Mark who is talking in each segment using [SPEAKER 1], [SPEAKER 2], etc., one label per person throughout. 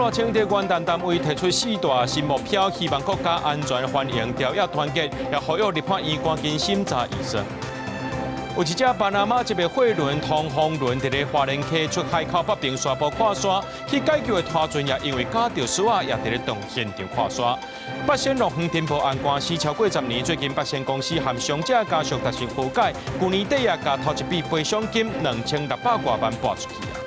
[SPEAKER 1] 統賴清德元旦談話提出四大新目標，希望國家安全、繁榮、朝野團結，也呼籲立法院趕緊審查預算。有一隻巴拿馬籍的貨輪通風輪，佇咧花蓮溪出海口北爿沙埔跨沙，去解救的拖船也因為咬著索仔，也佇咧當現場跨沙。八仙樂園停播案官司超過10年，最近八仙公司和傷者家屬達成和解，舊年底也共頭一筆賠償金2600外萬撥出去啊。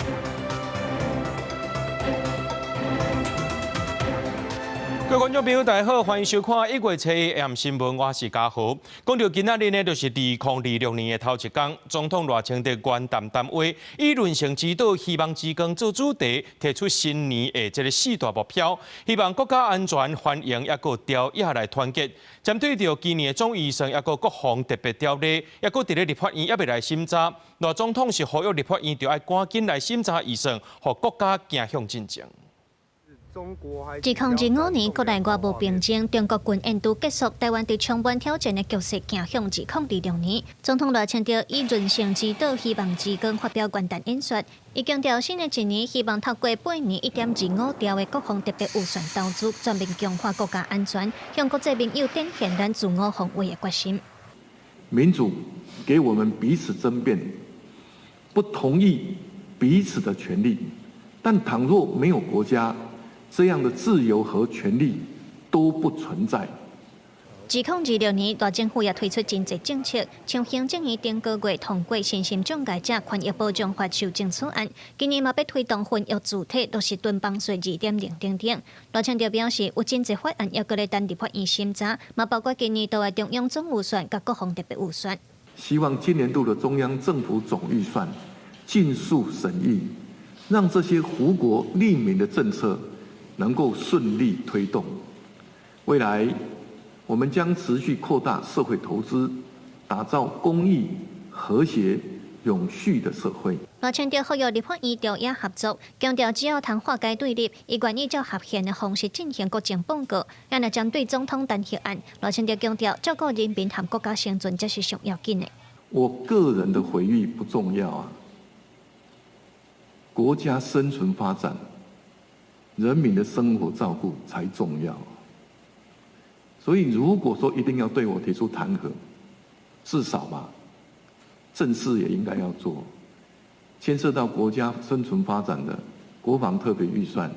[SPEAKER 1] 各位觀眾朋友，大家好，歡迎收看1月7日 AM 新聞，我是嘉豪。講到今仔日呢，就是2026年的頭一工，總統賴清德元旦談話，以韌性之島、希望之光做主題，提出新年的這个四大目標，希望國家安全、繁榮，抑閣朝野來團結。針對著今年的總預算，抑閣國防特別條例，抑閣佇咧立法院猶未來審查，賴總統是呼籲立法院著愛趕緊來審查預算，予國家行向進前。
[SPEAKER 2] 2025年國內外無平靜，中國軍演拄結束，台灣佇充滿挑戰的局勢行向2026年。總統賴清德以韌性之島、希望之光發表元旦演說，伊強調新的一年希望透過八年1.25兆的國防特別預算投資，全面強化國家安全，向國際盟友展現咱自我防衛的決心。
[SPEAKER 3] 民主給我們彼此爭辯，不同意彼此的權利，但倘若沒有國家，這樣的自由和權利都不存在。
[SPEAKER 2] 2026年，賴政府也推出真濟政策，像行政院頂個月通過身心障礙者權益保障法修正草案，今年嘛欲推動婚育自體落實囤房稅2.0等等。賴清德表示，有真濟法案猶閣咧等立法院審查，嘛包括今年度的中央總預算佮國防特別預算。
[SPEAKER 3] 希望今年度的中央政府總預算盡速審議，讓這些福國利民的政策能夠順利推動。未來，我們將持續擴大社會投資，打造公益、和諧、永續的社會。
[SPEAKER 2] 賴清德呼籲立法院朝野合作，強調只要通化解對立，伊願意照合憲的方式進行國政報告。也若針對總統彈劾案，賴清德強調照顧人民和國家生存才是上要緊的。
[SPEAKER 3] 我個人的毀譽不重要啊，國家生存發展，人民的生活照顧才重要。所以，如果說一定要對我提出彈劾，至少吧，正事也應該要做，牽涉到國家生存發展的國防特別預算，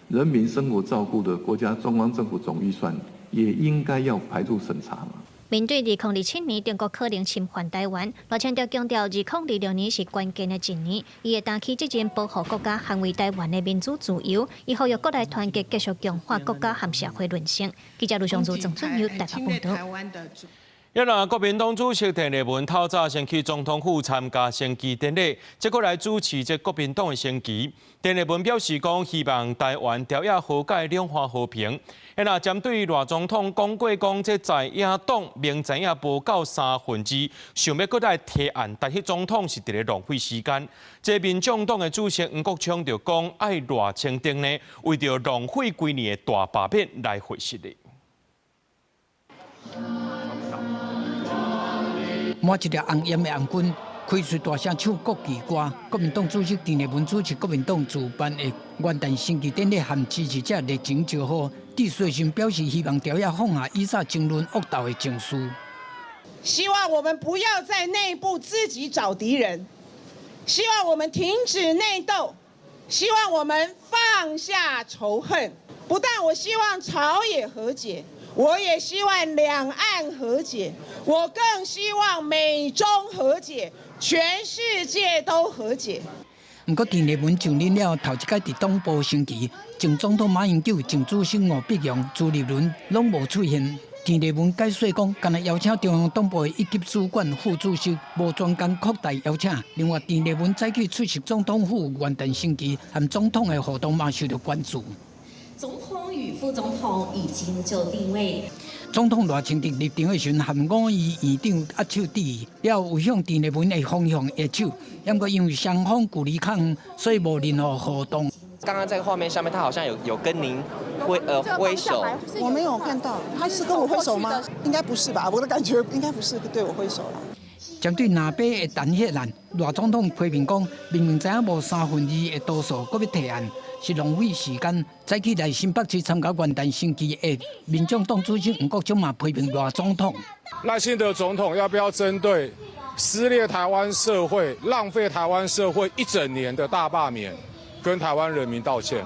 [SPEAKER 3] 人民生活照顧的國家中央政府總預算，也應該要排入審查嘛。
[SPEAKER 2] 面對2027年中國可能侵犯台灣，賴清德強調，2026年是關鍵的一年，伊會擔起責任保護國家、捍衛台灣的民主自由。伊呼籲國內團結，繼續強化國家和社會韌性。記者盧尚如、鄭俊友台北報道。
[SPEAKER 1] 一啦，國民黨主席鄭麗文透早先去總統府參加升旗典禮，這閣來主持這國民黨的升旗。鄭麗文表示講，希望台灣朝野和解，兩岸和平。啊，若針對賴總統講過講，這在野黨明知影無夠三分之，想欲閣來提案，彈劾總統是佇咧浪費時間。這民眾黨的主席黃國昌就講，愛賴清德呢，為著浪費幾年的大罷免來回實的。
[SPEAKER 4] 滿一條紅煙的紅軍，開喙大聲唱國旗歌。國民黨主席鄭麗文主持國民黨主辦的元旦升旗典禮，和支持者熱情招呼。致辭時表示希望朝野放下以前爭論惡鬥的情緒。
[SPEAKER 5] 希望我們不要在內部自己找敵人，希望我們停止內鬥，希望我們放下仇恨。不但我希望朝野和解，我也希望兩岸和解，我更希望美中和解，全世界都和解。
[SPEAKER 4] 毋過，鄭麗文上任了頭一擺佇黨部升旗，前總統馬英九、前主席吳伯雄、朱立倫攏無出現。鄭麗文解釋講，干焦邀請中央黨部的一級主管副主席，無專工擴大邀請。另外，鄭麗文早起出席總統府元旦升旗和總統的互動嘛受到關注。
[SPEAKER 6] 總統與副總統已經就定位。
[SPEAKER 4] 總統賴清德入場的時陣，和吳儀院長握手致意，了後有向鄭麗文的方向握手，毋過因為雙方距離較遠，所以無任何互動。
[SPEAKER 7] 剛剛在畫面上面，他好像有跟您揮手。
[SPEAKER 5] 我沒有看到，他是跟我揮手嗎？應該不是吧？我的感覺應該不是對我揮手啦。
[SPEAKER 4] 針對藍白的彈劾案，賴總統批評講，明明知影無三分二的多數，閣欲提案，是浪費時間。早起來新北市參加元旦升旗的民眾黨主席黃國昌嘛批評賴總統。
[SPEAKER 8] 賴清德總統要不要針對撕裂台灣社會、浪費台灣社會一整年的大罷免，跟台灣人民道歉？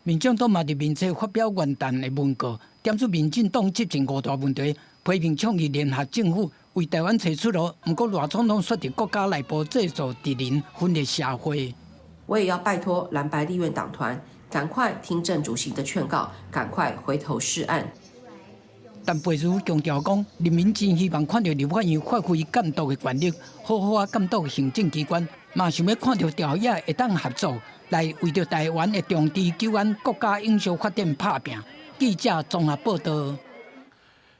[SPEAKER 4] 民眾黨嘛佇面冊發表元旦的文告，點出民進黨執政五大問題，批評倡議聯合政府為台灣揣出路。毋過賴總統卻佇國家內部製造敵人，分裂社會。
[SPEAKER 9] 我也要拜託藍白立院黨團，趕快聽鄭主席的勸告，趕快回頭是岸。
[SPEAKER 4] 但白如強調講，人民真希望看著立法院發揮監督的權力，好好仔監督行政機關，嘛想欲看著朝野會當合作，來為著台灣的長治久安、國家永續發展拍拚。記者綜合報導。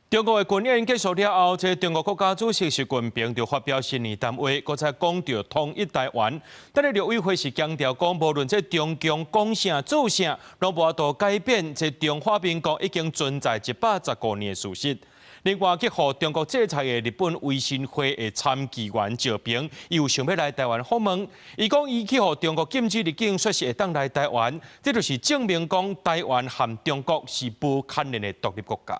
[SPEAKER 1] 中國的軍演結束了後，這中國國家主席習近平就發表新年談話，閣再講著統一台灣。但是陸委會是強調講，無論這中共講啥做啥，攏無法度改變這中華民國已經存在115年的事實。另外，去予中國制裁的日本維新會的參議員趙平，伊有想欲來台灣訪問。伊講伊去予中國禁止入境，煞是會當來台灣，這就是證明講台灣和中國是無牽連的獨立國家。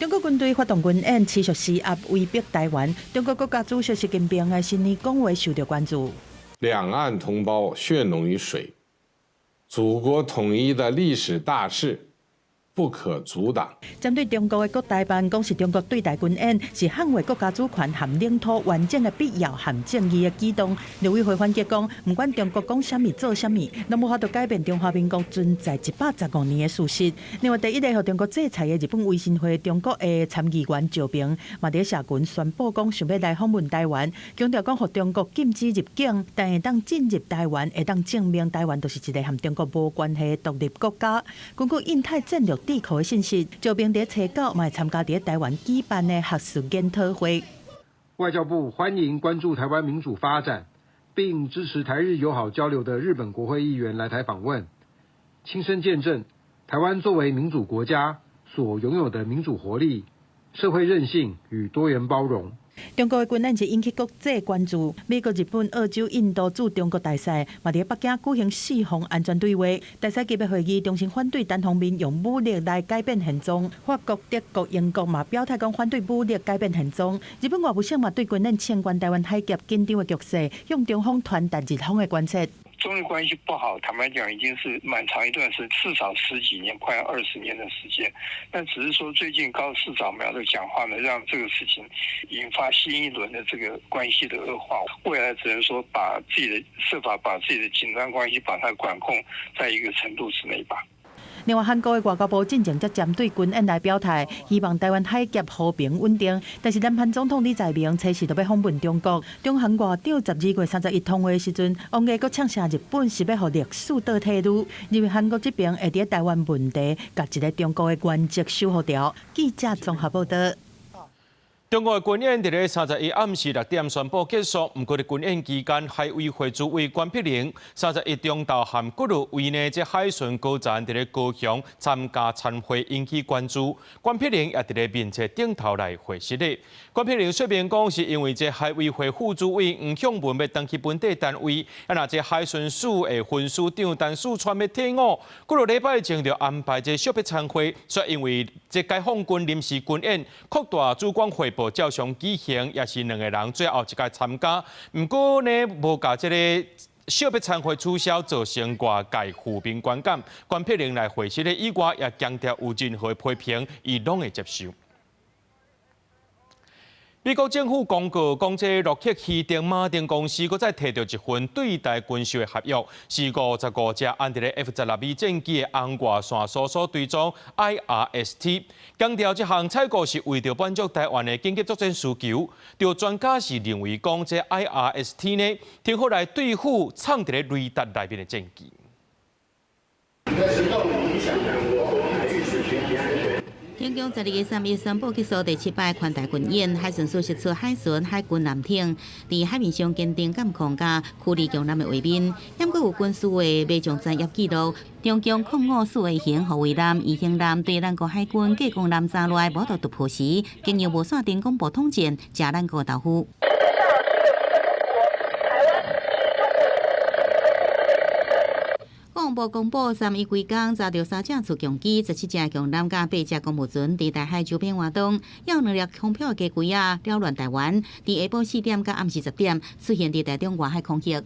[SPEAKER 10] 中國軍隊發動軍演，持續施壓威逼台灣。中國國家主席習近平的新年講話受到關注。
[SPEAKER 11] 兩岸同胞血濃於水，祖國統一的歷史大勢不可阻擋。
[SPEAKER 10] 針對中國的國台辦講，是中國對台軍演是捍衛國家主權和領土完整的必要和正義的舉動。陸委會反擊講，毋管中國講啥物做啥物，攏無法度改變中華民國存在115年的事實。另外，第一個予中國制裁的日本維新會中國的參議員趙平，嘛佇社群宣布講，想欲來訪問台灣，強調講予中國禁止入境，但會當進入台灣，會當證明台灣就是一個和中國無關係的獨立國家。根據印太戰略智庫的信息，趙平佇初九嘛會參加佇台灣舉辦的學術研討會。
[SPEAKER 12] 外交部歡迎關注台灣民主發展，並支持台日友好交流的日本國會議員來台訪問，親身見證台灣作為民主國家所擁有的民主活力、社會韌性與多元包容。
[SPEAKER 10] 中國的軍演是引起國際關注，美國、日本、澳洲、印度駐中國大使嘛佇北京舉行四方安全對話。大使級別會議中心反對單方面用武力來改變現狀。法國、德國、英國嘛表態講反對武力改變現狀。日本外務省嘛對軍演衝關台灣海峽緊張的局勢，向中方傳達日方的關切。
[SPEAKER 13] 中日關係不好，坦白講已經是蠻長一段時間，至少十幾年，快20年的時間。但只是說最近高市早苗的講話呢，讓這個事情引發新一輪的這個關係的惡化。未來只能說把自己的設法把自己的緊張關係把它管控在一個程度之內吧。
[SPEAKER 10] 另外，韓國的外交部進前則針對軍演來表態，希望台灣海峽和平穩定。但是，南韓總統李在明初四就欲訪問中國，中韓外長12月31通話時陣，王毅閣嗆聲日本是欲予歷史倒退嚕，認為韓國這邊會佇台灣問題共一个中國的原則守護牢。記者綜合報導。
[SPEAKER 1] 中國的軍演佇咧31暗時6點宣布結束，毋過佇軍演期間，海委會主委關碧玲31中晝和幾落位呢，這海巡高層佇咧高雄參加餐會，引起關注。關碧玲也佇咧面冊頂頭來回釋咧。關碧玲說明講，是因為這海委會副主委黃向文欲轉去本地單位，啊若這海巡署的分署長陳四川欲退伍，幾落禮拜前就安排這惜別餐會，煞因為這解放軍臨時軍演擴大主管匯報照常舉行，也是兩个人最後一擺參加。毋過呢，無共這个惜別餐會取消，造成外界負面觀感。關碧玲來回釋的以外，也強調有任何批評，伊攏會接受。美國政府公告講，這洛克希德馬丁公司閣再提著一份對台軍售的合約，是55隻安佇咧 F-16V 戰機的紅外線搜索追蹤 IRST。強調這項採購是為著滿足台灣的緊急作戰需求。著專家是認為講，這 IRST 呢，挺好來對付藏佇咧雷達內面的戰機。
[SPEAKER 14] 你的行動影響我國海域事權。中共12月3日宣布結束第七擺環台軍演，海巡署釋出海巡、海軍艦艇，佇海面上堅定監控佮驅離強艦的畫面，猶閣有軍事的馬上專業記錄。中共054 A 型護衛艦、魚興艦對咱國海軍繼攻艦炸落來無度突破時，經由無線電廣播統戰，食咱國豆腐。國防部公布，3一規工查著三隻自強機、17隻強艦佮八隻公務船佇台海周邊活動，猶有兩粒空飄的雞胿仔擾亂台灣。佇下晡4點到暗時10點出現佇台中外海空域。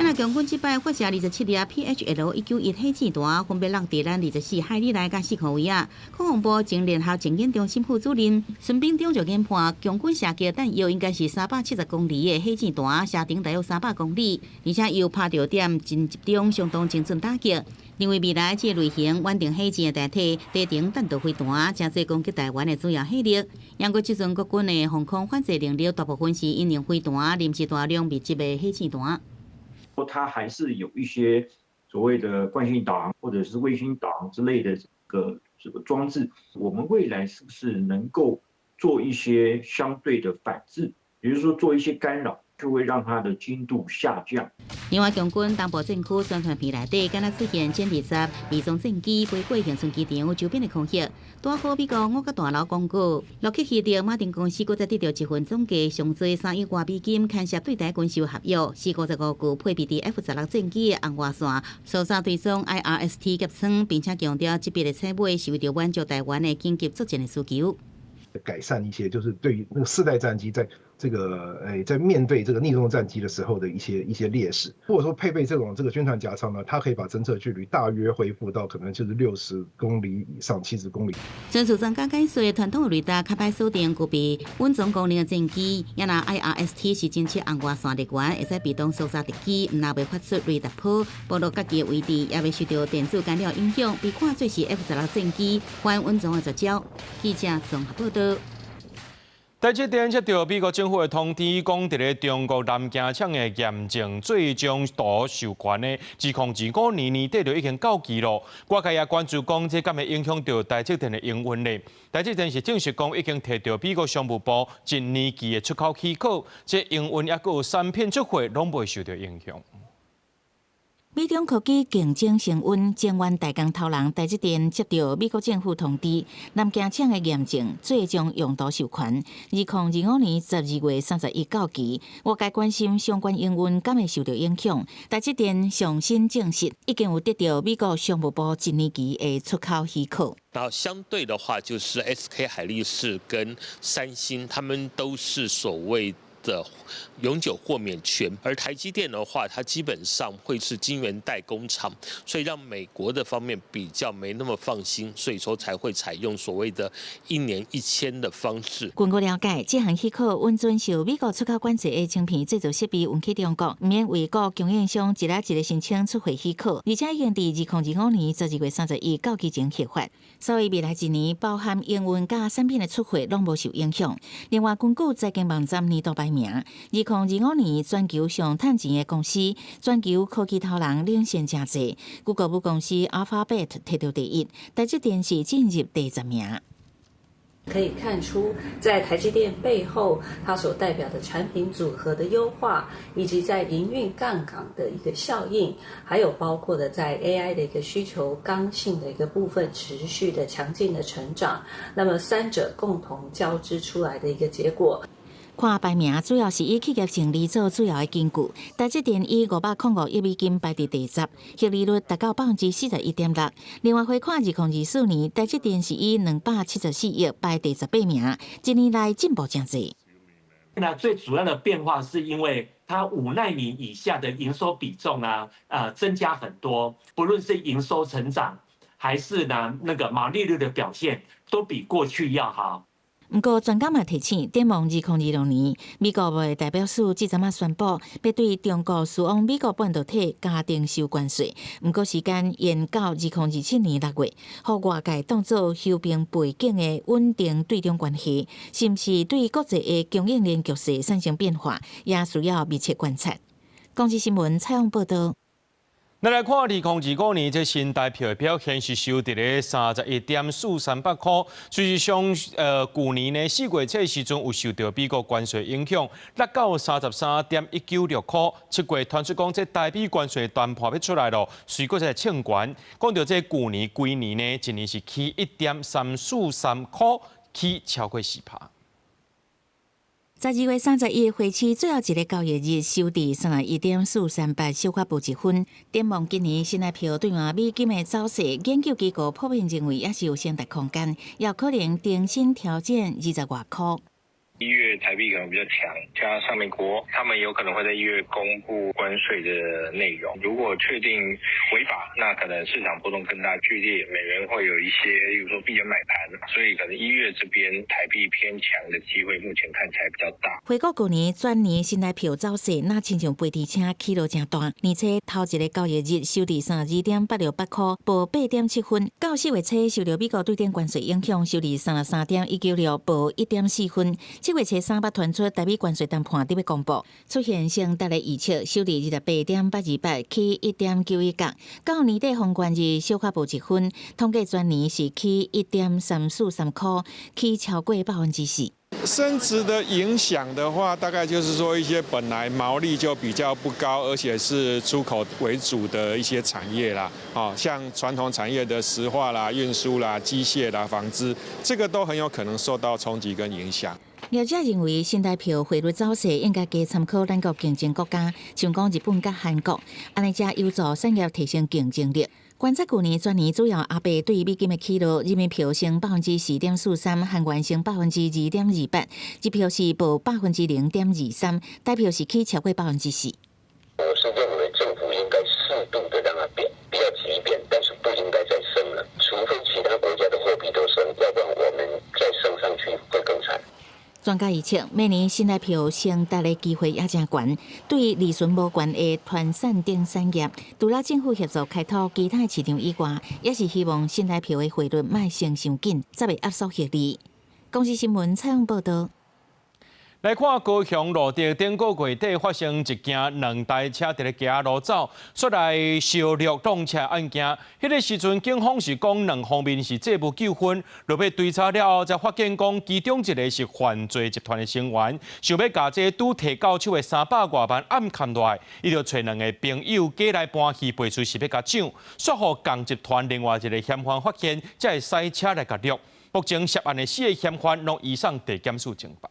[SPEAKER 14] 咱強軍這擺發射27粒 PHL 191火箭彈，分別落佇咱24海里內佮4箍位仔。國防部前聯合前研中心副主任孫炳忠就研判，強軍射擊彈藥應該是370公里的火箭彈，射程大約300公里，而且又拍著點真集中，相當精準打擊。認為未來這類型遠程火箭代替低程彈道飛彈，成做攻擊台灣的主要火力。毋過這陣國軍的防空反制能力，大部分是應用飛彈，臨時大量密集的火箭彈。
[SPEAKER 15] 它還是有一些所謂的慣性導航或者是衛星導航之類的這個裝置，我們未來是不是能夠做一些相對的反制，比如說做一些干擾，就會讓它的精度下降。
[SPEAKER 14] 另外，共軍東部戰區宣傳片內底，敢若出現殲20偽裝戰機飛過恆春機場周邊的空域，拄好美國五角大樓廣告，洛克希德馬丁公司閣再得到一份總價上濟3億外美金牽涉對台軍售合約，455具配備佇 F-16戰機的紅外線搜查追蹤 IRST 夾艙，並且強調這筆的採買是為著滿足台灣的緊急作戰的需求。
[SPEAKER 16] 改善一些，就是對於那個四代戰機在這個在面對這個逆中戰機的時候的一些劣勢。如果說配備這種這個軍團夾艙呢，它可以把偵測距離大約恢復到可能就是60公里以上，70公里。
[SPEAKER 14] 軍事專家解說，傳統的雷達較歹鎖定具備穩裝功能的戰機，也若 IRST 是偵測紅外線熱源，會使被動搜查敵機，毋若袂發出雷達波，暴露家己的位置，也袂受著電子干擾影響，被看做是 F-16戰機反穩裝的絕招。記者綜合報導。
[SPEAKER 1] 台積電接到美國政府的通知，講佇咧中國南京廠的驗證最終圖授權的，2025年年底就已經到期咯。外界也關注講，這敢會影響著台積電的營運呢？台積電是證實講已經提著美國商務部一年期的出口許可，這營運抑閣有產品出貨攏袂受著影響。
[SPEAKER 17] 美中科技競爭升溫，晶圓代工頭人台積電接到美國政府通知，南京廠的驗證最終用途授權，2025年12月31到期。外界關心相關營運敢會受著影響？台積電上新證實，已經有得著美國商務部一年期的出口許可。
[SPEAKER 18] 然後相對的話，就是 SK 海力士跟三星，他們都是所謂的永久豁免權，而台積電的話，它基本上會是晶圓代工廠，所以讓美國的方面比較沒那麼放心，所以說才會採用所謂的一年一簽的方式。
[SPEAKER 17] 根據了解，這項許可允准受美國出口管制的晶片製造設備運去中國，毋免為各供應商一个一个申請出貨許可，而且已經佇2025年12月31到期前核發，所以未來一年包含營運佮產品的出貨攏無受影響。另外，根據財經網站年度排名，2025年全球上趁錢的公司，全球科技頭人領先誠濟，谷歌母公司 Alphabet 提著第一，台積電是進入第10名。
[SPEAKER 19] 可以看出，在台積電背後，它所代表的產品組合的優化，以及在營運槓桿的一個效應，還有包括的在 AI 的一個需求剛性的一個部分持續的強勁的成長，那麼三者共同交織出來的一個結果。
[SPEAKER 17] 看排名主要是以企業淨利做主要的根據，台積電以505億美金排佇第十，獲利率達到41.6%。另外回看2024年，台積電是以274億排第18名，一年來進步誠濟。
[SPEAKER 20] 那最主要的變化是因為它5納米以下的營收比重啊，增加很多，不論是營收成長，還是呢那個毛利率的表現，都比過去要好。
[SPEAKER 17] 毋過專家嘛提醒，展望2026年，美國貿易代表署這陣仔宣布，欲對中國輸往美國半導體加徵收關稅。毋過時間延到2027年6月，予外界當做休兵背景的穩定對中關係，是毋是對國際的供應鏈局勢產生變化，也需要密切觀察。公視新聞採訪報導。
[SPEAKER 1] 咱來看2025年這新台票的表現是收佇咧31.438箍。事實上，舊年呢4月初時陣有受著美國關稅影響，落到33.196箍。7月傳出講這台美關稅談判欲出來囉，隨閣再衝懸。講著這舊年規年呢，一年是起1.343箍，起超過4%。
[SPEAKER 17] 12月31匯市最後一个交易日收佇31.438，小可無一分。展望今年新台票對換美金的走勢，研究機構普遍認為猶是有升值空間，有可能重新挑戰20外箍。
[SPEAKER 13] 1月台幣可能比較強，加上美國，他們有可能會在1月公布關稅的內容。如果確定違法，那可能市場波動更大劇烈，美元會有一些，例如說避險買盤，所以可能1月這邊台幣偏強的機會，目前看起來比較大。
[SPEAKER 17] 回顧舊年全年新台票走勢，若親像飛豬車起落誠大，而且頭一个交易日收佇32.868箍，無8.7分。到4月初受著美國對頂關稅影響，收佇33.196，無1.4分。7月初三捌傳出台美關稅談判佇欲公布，出現升值的預測，收佇28.828，起1.91角。到年底封關日小可無一分，統計全年是起1.343箍，起超過4%。
[SPEAKER 8] 升值的影響的話，大概就是說一些本來毛利就比較不高，而且是出口為主的一些產業啦，哦，像傳統產業的石化啦、運輸啦、機械啦、紡織，這個都很有可能受到衝擊跟影響。
[SPEAKER 17] 業者認為，新台票匯率走勢應該加參考咱國競爭國家，像講日本佮韓國，按呢才有助產業提升競爭力。觀察舊年全年主要亞幣對美金的起落，人民幣升4.43%，韓元升2.28%，日票是無0.23%，台票是起超過4%。
[SPEAKER 13] 我是認為政府應該適度的讓它貶，不要急貶，但是不應該再升了，除非其他國家的貨幣都升，要不然我們再升上去會更慘。
[SPEAKER 17] 專家預測，明年新台票升值的機會也誠懸。對利潤無懸的傳產等產業，除了政府協助開拓其他市場以外，也是希望新台票的匯率莫升傷緊，才袂壓縮獲利。公視新聞採訪報導。
[SPEAKER 1] 來看高雄路竹頂個月底發生一件兩台車佇咧街路走，煞來相掠撞車案件。彼个時陣，警方是講兩方面是債務糾紛，落尾追查了後，才發現講其中一个是犯罪集團的成員，想欲共這拄提到手的300外萬暗崁落來，伊就揣兩个朋友過來搬戲，背出是欲共搶，煞予仝集團另外一个嫌犯發現，才會駛車來共掠。目前涉案的四个嫌犯攏移送地檢署偵辦。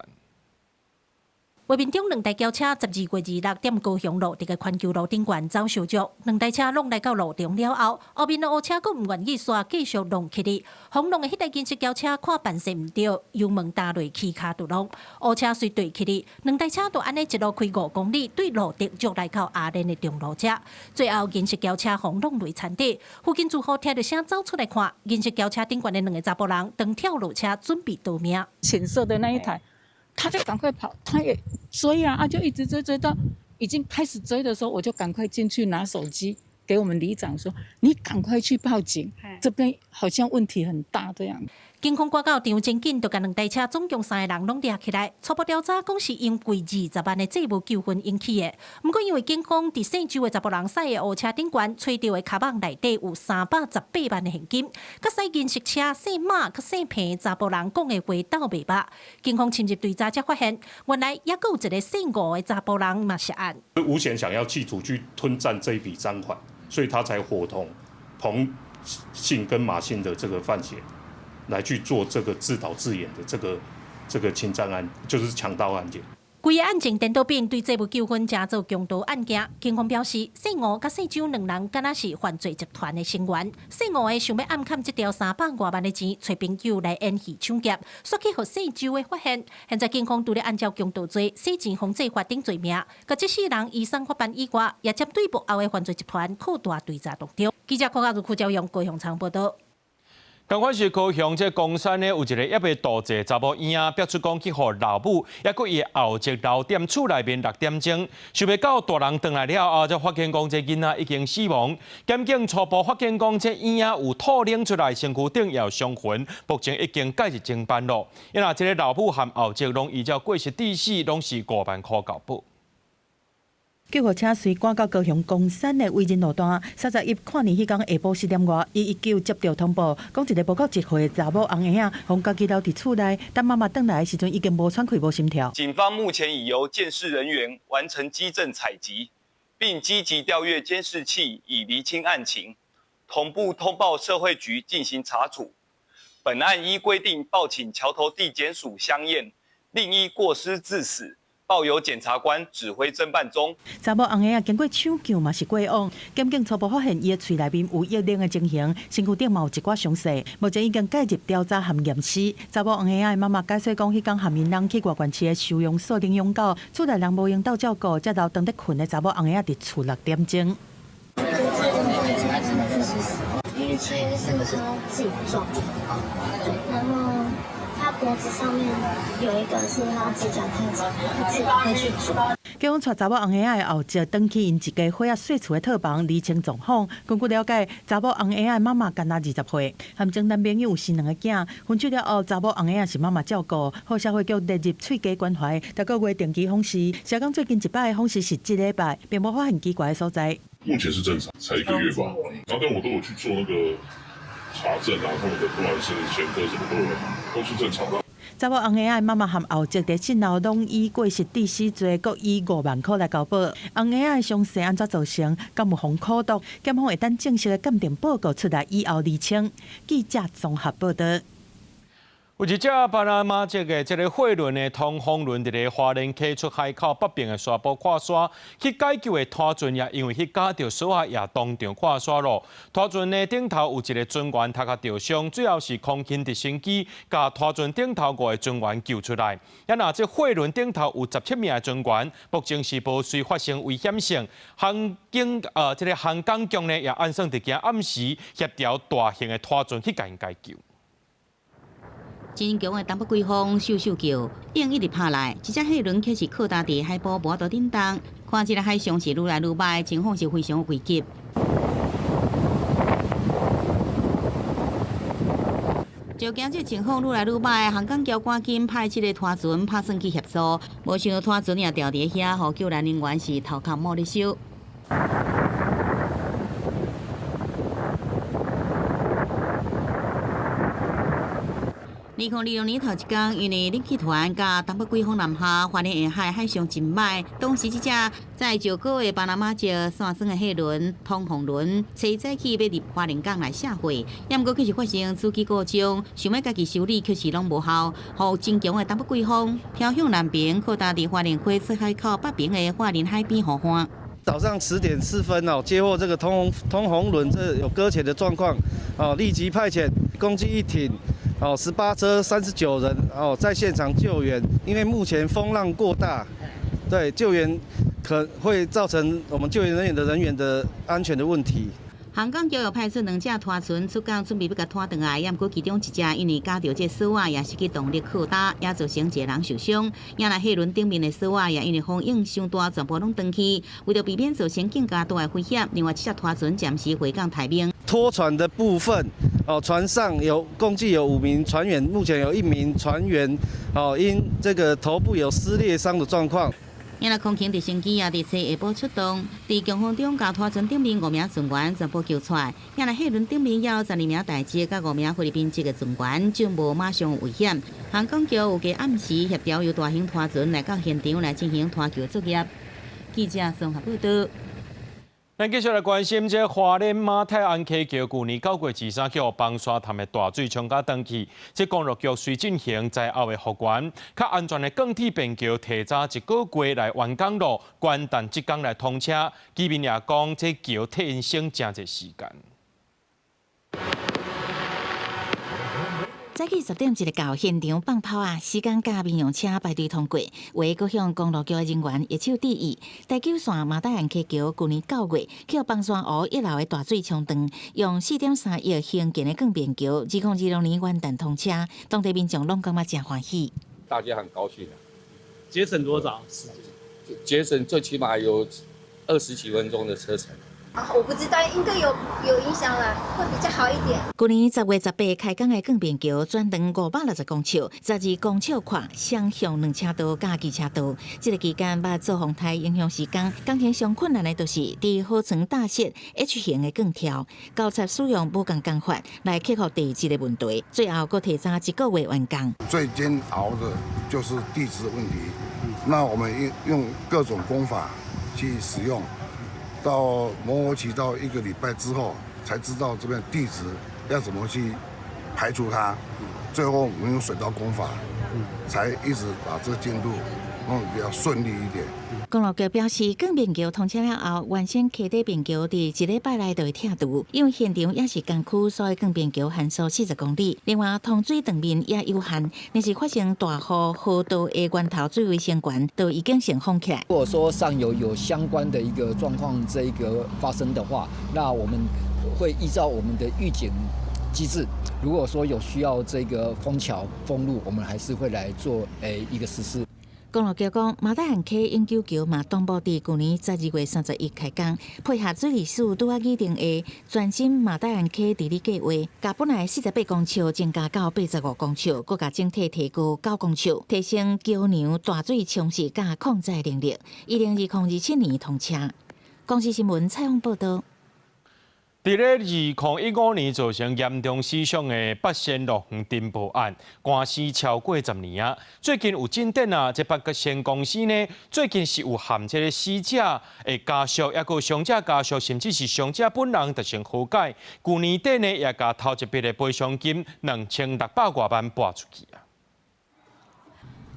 [SPEAKER 14] 畫面中兩台轎車12月26踮高雄路佇個環球路頂懸走相撞，兩台車攏來到路中了後，後面的烏車閣毋願意煞繼續弄起去。予弄的彼台銀色轎車看辦勢毋對，油門踏落起跤就弄，烏車隨對起去，兩台車就按呢一路開5公里，對路竹就來到阿蓮的中路遮。最後銀色轎車予弄落田底，附近住戶聽著聲走出來看，銀色轎車頂懸的兩个查埔人當跳落車準備逃命。
[SPEAKER 21] 淺色的那一台。他就趕快跑，他也追啊，啊就一直追追到已經開始追的時候，我就趕快進去拿手機給我們里長說：你趕快去報警，這邊好像問題很大這樣。
[SPEAKER 14] 警方趕到場真緊，就共兩台車總共三个人攏掠起來。初步調查講是因為20萬的債務糾紛引起的。毋過因為警方佇姓周的查埔人駛的烏車頂懸，揣著的跤蠓內底有318萬的現金，佮駛銀色車姓馬佮姓彭查埔人講的話鬥袂捌。警方深入追查才發現，原來猶閣有一个姓吳的查埔人嘛涉案。
[SPEAKER 22] 吳顯想要企圖去吞佔這一筆贓款，所以他才夥同彭姓跟馬姓的這個犯嫌。來去做這個自導自演的這個侵佔案，就是強盜案件。
[SPEAKER 14] 規个案情顛倒變，對債務糾紛成做強盜案件。警方表示，姓吳佮姓周兩人敢若是犯罪集團的成員。姓吳的想欲暗崁這條300外萬的錢，揣朋友來演戲搶劫，煞去予姓周的發現。現在警方除了按照強盜罪、洗錢防制法等罪名，共這四人移送法辦以外，也針對幕後的犯罪集團擴大追查當中。記者郭家如、柯昭陽高雄場報導。
[SPEAKER 1] 仝款是高雄這岡山呢，有一个猶未度歲查某嬰仔，表出講去予老母，猶閣伊後籍留踮厝內面6點鐘，想袂到大人轉來了後，才發現講這囡仔已經死亡。檢警初步發現講這嬰仔有吐冷出來，身軀頂也有傷痕，目前已經介入偵辦囉。因為這个老母和後籍攏依照過失致死，攏是5萬箍交保。
[SPEAKER 10] 救護車隨趕到高雄岡山的偉人路段，31跨年彼工下晡4點外，119接到通報，講一个無夠1歲的查某翁嬰仔，予家己留佇厝內，等媽媽轉來的時陣已經無喘氣、無心跳。
[SPEAKER 2] 警方目前已由鑑識人員完成跡證採集，並積極調閱監視器以釐清案情，同步通報社會局進行查處。本案依規定報請橋頭地檢署相驗，另依過失致死，報由檢察官指揮偵辦中。
[SPEAKER 10] 查某翁嬰仔經過搶救嘛是過往，檢警初步發現伊的喙內面有液冷的情形，身軀頂嘛有一寡傷勢，目前已經介入調查和驗屍。查某翁嬰仔的媽媽解釋講，彼工和𪜶翁去外縣市的收容所領養狗，厝內人無閒鬥照顧，才留當咧睏的查某翁嬰仔佇厝6點鐘。
[SPEAKER 3] 因為其實是他自己撞的，對，然後他脖子上面有一個是他指甲太長，他自己會去啄。
[SPEAKER 10] 警方帶查某翁嬰仔的後籍轉去𪜶一家伙仔細厝的套房釐清狀況。根據了解，查某翁嬰仔的媽媽干焦20歲，含前男朋友有生兩个囝。分手了後，查某翁嬰仔是媽媽照顧，予社會局列入喙家關懷，逐个月定期訪視。社工最近一擺訪視是這禮拜，並無發現奇怪的所在。
[SPEAKER 23] 目前是正常，才1個月吧。然後，但我都有去做那個查證啊，他們的不管是前科什麼都是正常的。
[SPEAKER 10] 查某翁嬰仔的媽媽和後籍佇信後攏以過失致死罪，各以5萬塊來交保。翁嬰仔的傷勢按怎造成？敢有予苦毒？檢方會等正式的鑑定報告出來以後釐清。記者綜合報道。
[SPEAKER 1] 有一隻巴拿馬籍的這个貨輪的通風輪，佇咧花蓮溪出海口北邊的沙埔跨沙，去解救的拖船也因為去咬著索仔，也當場跨沙咯。拖船的頂頭有一个船員頭殼著傷，最後是空勤直升機共拖船頂頭5个船員救出來。啊，若這貨輪頂頭有17名的船員，目前是無隨發生危險性。航警這个航港局呢也按算佇今暗時協調大型的拖船去共𪜶解救。
[SPEAKER 14] 真強的東北季風，咻咻叫，湧一直拍來，這隻貨輪卻是靠搭佇海波無法度振動，看這个海象是愈來愈歹，情況是非常危急。就驚這情況愈來愈歹，航港局趕緊派這个拖船拍算去協助，無想到拖船也掉佇遐，予救援人員是頭殼冒咧燒。2026年頭一工，因為冷氣團佮東北季風南下，花蓮沿海海象真歹。當時這隻載石膏的巴拿馬籍散裝的貨輪通風輪，初早起欲入花蓮港來卸貨，也毋過卻是發生主機故障，想欲家己修理，卻是攏無效。予真強的東北季風飄向南邊，靠搭佇花蓮溪出海口北邊的花蓮海邊雨傘。
[SPEAKER 24] 早上10點4分哦，接獲這個通紅輪這有擱淺的狀況，哦，立即派遣攻擊一艇。哦，18車39人哦，在現場救援，因為目前風浪過大，對救援可會造成我們救援人員的安全的問題。
[SPEAKER 14] 航港局又派出2隻拖船出港，準備欲共拖轉來，也毋過其中一隻因為咬著這索仔，也失去動力靠搭，也造成一个人受傷。也若貨輪頂面的索仔也因為風湧傷大，全部攏斷去。為著避免造成更加大的危險，另外7隻拖船暫時回港待命。
[SPEAKER 24] 拖船的部分，哦，船上有共計有5名船員，目前有1名船員，哦，因這個頭部有撕裂傷的狀況。
[SPEAKER 14] 因為空勤直升機也佇初下晡出動，佇強風中共拖船頂面5名船員全部救出來。也若貨輪頂面也有12名台籍佮5名菲律賓籍的船員，就無馬上有危險。航港局有計暗時協調由大型拖船來到現場來進行拖救作業。記者綜合報道。
[SPEAKER 1] 咱繼續來關心這花蓮馬太鞍溪橋，舊年9月23去予崩沙潭的大水沖甲斷去。這公路局隨進行災後的復原，較安全的鋼鐵便橋提早1個月來完工咯，元旦這工來通車。居民也講，這橋替𪜶省誠濟時間。
[SPEAKER 17] 早起10點一个到現場放炮啊，時間佮民用車排隊通過，有的閣向公路局的人員揮手致意。台九線馬大安溪橋，舊年9月去崩山湖一樓的大水沖斷，用4.3億興建的鋼便橋，2026年元旦通車，當地民眾攏感覺誠歡喜。
[SPEAKER 25] 大家很高興啊！
[SPEAKER 26] 節省多少時間？
[SPEAKER 25] 節省最起碼有20幾分鐘的車程。
[SPEAKER 5] 啊，我不知道，應該有影響啦，會比較好一點。
[SPEAKER 17] 去年10月18開工的鋼便橋，全長560公尺，12公尺寬，雙向兩車道佮機車道。這个期間捌做風颱影響時間，工程上困難的就是佇河床搭設 H 型的鋼條，交叉使用無仝工法來克服地質的問題。最後閣提早一個月完工。
[SPEAKER 6] 最煎熬的就是地質問題，那我們用各種工法去使用。到磨合期到一個禮拜之後，才知道這邊地質要怎麼去排除它。最後我們用水刀工法，才一直把這個進度弄得比較順利一點。
[SPEAKER 17] 公路局表示，鋼便橋通車了後，原先溪底便橋佇一禮拜內就會拆除，因為現場也是工區，所以鋼便橋限速40公里。另外，通水斷面也有限，若是發生大雨，河道的源頭水位升懸，就已經先封起來。
[SPEAKER 7] 如果說上游有相關的一個狀況，這一個發生的話，那我們會依照我們的預警機制，如果說有需要這個封橋封路，我們還是會來做一個實施。
[SPEAKER 17] 公路局講，馬大漢溪永久橋嘛，同步佇舊年12月31開工，配合水利署拄仔擬定的全新馬大漢溪治理計劃，共本來48公尺增加到85公尺，閣共整體提高9公尺，提升橋梁大水沖蝕佮抗災能力。2027年通車。公視新聞採訪報導。
[SPEAKER 1] 佇咧2015年造成嚴重死傷的八仙樂園塵爆案，官司超過10年啊。最近有進展啊，這八仙公司呢，最近是有和這个死者的家屬，抑閣傷者家屬，甚至是傷者本人達成和解。舊年底呢，也共頭一筆的賠償金2600外萬撥出去啊。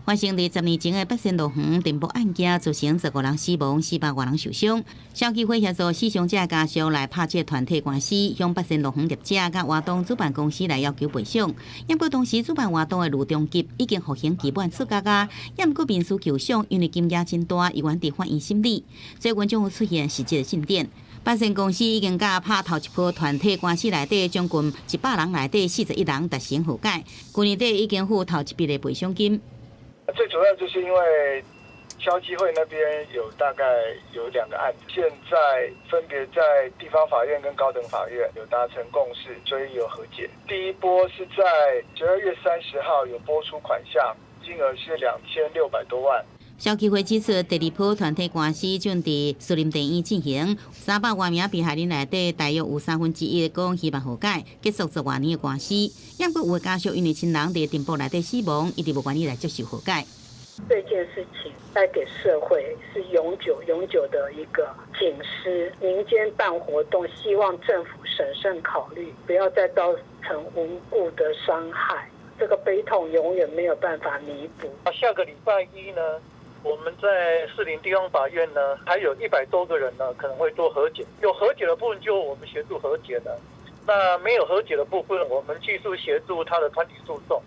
[SPEAKER 14] 發生佇10年前的八仙樂園塵爆案件，造成15人死亡、400外人受傷。消基會協助死傷者家屬來拍這團體官司，向八仙樂園業者佮活動主辦公司來要求賠償。毋過當時主辦活動的呂中吉已經服刑期滿出獄啊，毋過民事求償，因為金額真大，猶原佇法院審理。最近終於出現實質的進展。八仙公司已經佮拍頭一波團體官司內底將近100人內底41人達成和解。去年底已經付頭一筆的賠償金。
[SPEAKER 9] 最主要就是因為消基會那邊有大概有兩個案子，現在分別在地方法院跟高等法院有達成共識，所以有和解。第一波是在12月30號有撥出款項，金額是2600多萬。
[SPEAKER 14] 消基會指出，第二波團體官司正佇士林地院進行，300外名被害人內底，大約有1/3講希望和解，結束10外年的官司。毋過有的家屬因為親人佇塵爆內底死亡，伊就無願意來接受和解。
[SPEAKER 25] 這件事情帶給社會是永久、永久的一個警示。民間辦活動，希望政府審慎考慮，不要再造成無故的傷害。這個悲痛永遠沒有辦法彌補。
[SPEAKER 26] 下個禮拜一呢，我們在士林地方法院呢，還有100多個人呢，可能會做和解。有和解的部分就我們協助和解的，那沒有和解的部分，我們繼續協助他的團體訴訟，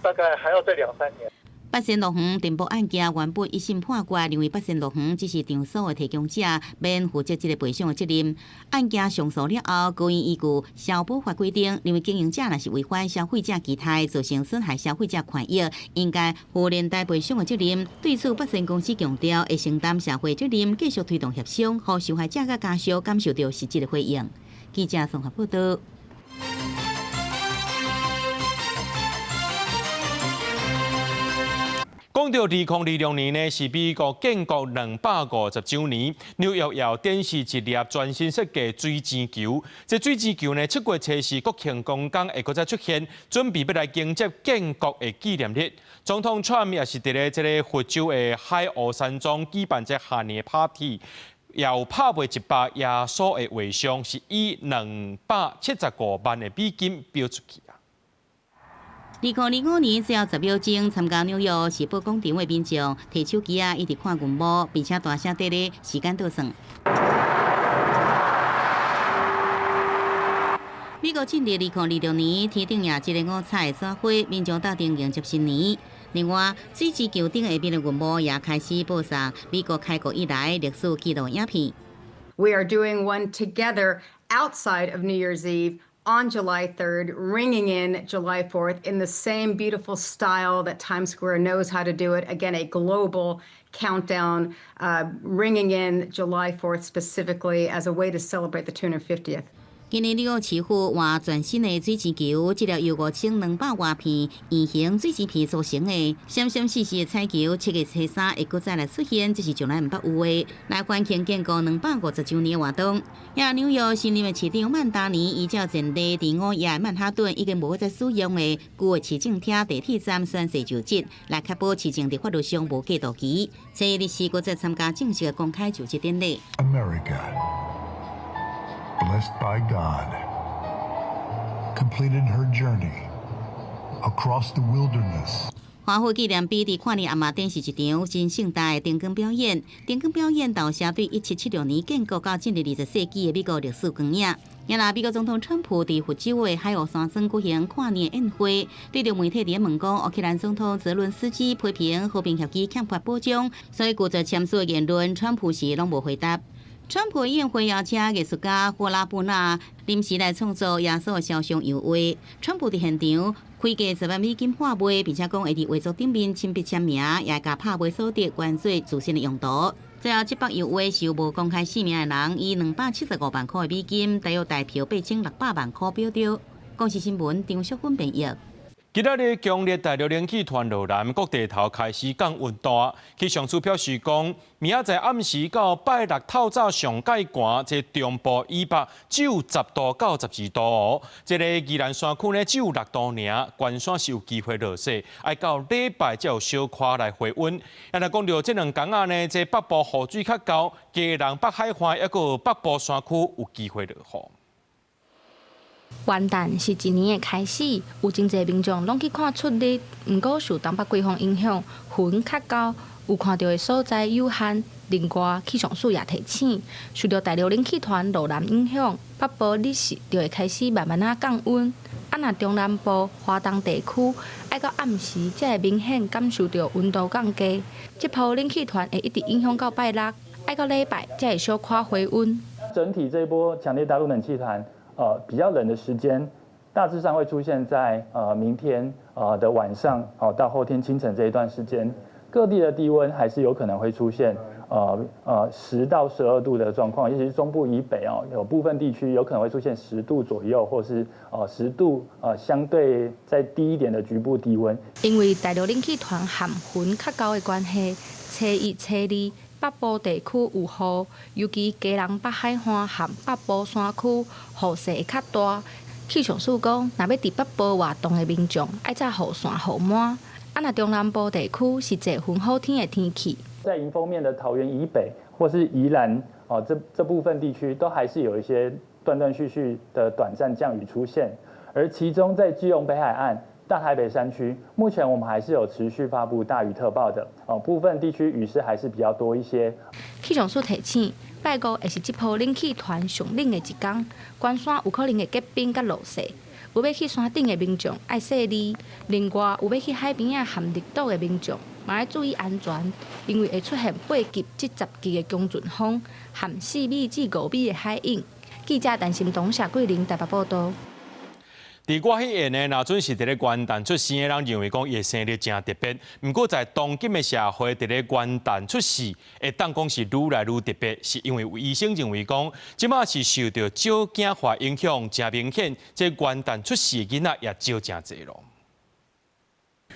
[SPEAKER 26] 大概還要再兩三年。
[SPEAKER 14] 八仙樂園塵爆案件原本一審判決，認為八仙樂園只是場所的提供者，免負責這个賠償的責任。案件上訴了後，高院依據消保法規定，認為經營者若是違反消費者期待，造成損害消費者權益，應該負連帶賠償的責任。對此，八仙公司強調會承擔社會責任，繼續推動協商，予受害者佮家屬感受著實質的回應。記者綜合報導。
[SPEAKER 1] 講到2026年呢，是美國建國250週年，紐約也展示一粒全新設計水錢球。這水錢球呢，7月24國慶公假會閣再出現，準備欲來迎接建國的紀念日。總統川普也是佇咧這个佛州的海湖山莊舉辦這跨年 party，也有拍賣100耶穌的畫像，是以275萬的美金標出去。
[SPEAKER 14] 2025年最後10秒鐘，參加紐約時報廣場的民眾提手機仔，一直看銀幕，並且大聲佇咧時間倒算。美國進入2026年，天頂也一个五彩的紙花，民眾鬥陣迎接新年。另外，水錢球頂下面的銀幕也開始播送美國開國以來歷史紀錄影片。
[SPEAKER 27] We are doing one together outside of New Year's Eve.
[SPEAKER 4] On July 3rd, ringing in July 4th in the same beautiful style that Times Square knows how to do it. Again, a global countdown, ringing in July 4th specifically as a way to celebrate the 250th.
[SPEAKER 14] 今年紐約市府換全新的水晶球，這粒由5200外片圓形水晶片組成的閃閃爍爍的彩球，7月初3會閣再來出現，這是從來毋捌有的，來歡慶建國250週年活動。也紐約新任的市長曼達尼依照前例，佇午夜曼哈頓已經無再使用的舊的市政廳地鐵站宣誓就職，來確保市政佇法律上無過渡期。初一日時閣再參加正式的公開就職典禮。
[SPEAKER 11] America. Blessed by God, completed her journey across the wilderness.
[SPEAKER 14] 華府紀念碑佇跨年暗暝展示一場真盛大的燈光表演。燈光表演投射對1776年建國到進入20世紀的美國歷史光影。也若美國總統川普佇佛州的海湖山莊舉行跨年宴會，對著媒體佇問講，烏克蘭總統澤倫斯基批評和平協議欠缺保障，所以拒絕簽署的言論，川普是攏無回答。川普宴會邀請藝術家霍拉布納臨時來創作耶穌肖像油畫。川普佇現場開價10萬美金拍賣，並且講會佇畫作頂面親筆簽名，也會共拍賣所得捐做慈善的用途。最後，這幅油畫是由無公開姓名的人以275萬塊的美金，大約台票8600萬塊標著。公視新聞張淑芬編譯。
[SPEAKER 1] 今仔日強烈大陸冷氣團落南，各地頭開始降溫大。氣象署表示講，明仔載暗時到拜六透早上蓋寒，這中部以北只有10度到12度哦。這个宜蘭山區呢，只有6度爾，關山是有機會落雪，愛到禮拜才有小可來回溫。啊，若講著這兩工仔呢，這北部雨水較厚，基隆北海岸抑閣北部山區有機會落雨。
[SPEAKER 12] 元旦是一年的開始，有真濟民眾攏去看出日。毋過受東北季風影響，雲較厚，有看著的所在有限。另外，氣象署也提醒，受著大陸冷氣團落南影響，北部日時就會開始慢慢仔降溫。啊，若中南部、華東地區，愛到暗時才會明顯感受著溫度降低。這波冷氣團會一直影響到拜六，愛到禮拜才會小可回溫。
[SPEAKER 15] 整體這一波強烈大陸冷氣團，比較冷的時間，大致上會出現在明天的晚上，哦到後天清晨這一段時間，各地的低溫還是有可能會出現10到12度的狀況，尤其是中部以北哦，有部分地區有可能會出現十度左右，或是10度相對再低一點的局部低溫。
[SPEAKER 12] 因為大陸冷氣團含雲較厚的關係，初一、初二北部地區有雨，尤其基隆北海岸和北部山區雨勢會較大。氣象署講，若欲佇北部活動的民眾，愛紮雨傘、雨帽。啊，若中南部地區是濟雲好天的天氣。
[SPEAKER 15] 在迎風面的桃園以北或是宜蘭哦，這部分地區都還是有一些斷斷續續的短暫降雨出現，而其中在基隆北海岸、大台北山區，目前我們還是有持續發布大雨特報的哦，部分地區雨勢還是比較多一些。
[SPEAKER 12] 氣象署提醒，拜五會是這波冷氣團上冷的一天，關山有可能會結冰佮落雪。有欲去山頂的民眾愛細膩，另外有欲去海邊仔和綠島的民眾嘛愛注意安全，因為會出現8級至10級的強陣風和4米至5米的海湧。記者陳心東、謝桂玲台北報道。
[SPEAKER 1] 佇我彼緣呢，若準是佇咧元旦出生的人認為講伊的生日誠特別。毋過在當今的社會，佇咧元旦出世，會當講是愈來愈特別，是因為有醫生認為講，這馬是受著少子化影響，誠明顯，這元旦出世的囡仔也少誠濟咯。